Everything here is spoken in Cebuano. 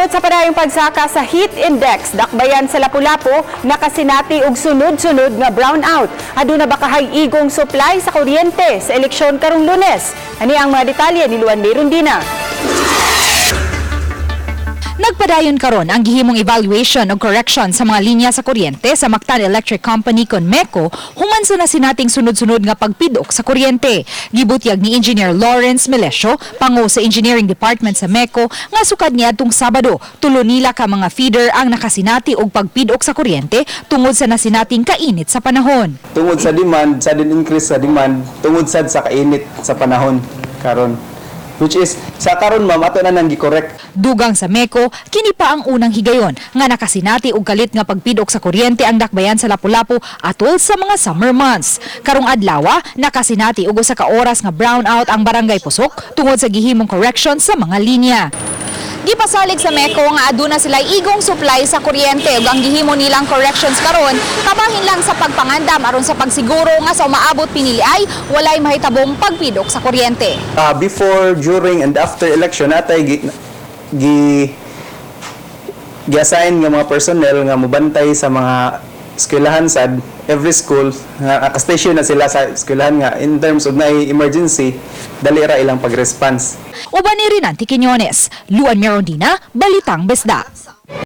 Tungod sa padayong pagsaka sa heat index, dakbayan sa Lapu-Lapu, nakasinati og sunod-sunod nga brownout. Aduna ba kahay igong supply sa kuryente sa eleksyon karong Lunes? Ani ang mga detalye ni Luan Merundina. Nagpadayon karon ang gihimong evaluation o correction sa mga linya sa kuryente sa Mactan Electric Company kon MECO human sa nasinating sunod-sunod nga pagpidok sa kuryente. Gibutyag ni Engineer Lawrence Melesio, pango sa Engineering Department sa MECO, nga sukad niadtong Sabado, tulo nila ka mga feeder ang nakasinati og pagpidok sa kuryente tungod sa nasinating kainit sa panahon. Tungod sa demand, sudden increase sa demand, tungod sad sa kainit sa panahon karon. Which is sa karon, ma'am, ato na nang gi-correct. Dugang sa MECO, kini pa ang unang higayon nga nakasinati og kalit nga pagpidok sa kuryente ang dakbayan sa Lapu-Lapu atol sa mga summer months. Karong adlaw, nakasinati og usa ka oras nga brownout ang Barangay Pusok tungod sa gihimong correction sa mga linya. Gipasalig sa MECO nga aduna sila igong supply sa kuryente ug ang gihimo nilang corrections karon kabahin lang sa pagpangandam aron sa pagsiguro nga sa umaabot pinili ay walay mahitabong pagpidok sa kuryente. Before, during and after election natay gi, gi gi-assign nga mga personnel nga mobantay sa mga eskwelahan sad, every school nga naka-station na sila sa eskwelahan nga in terms of na emergency, dali ra ilang pag-response. Uban ni Rinanti Quiñones, Luan Merondina, Balitang Bisdak.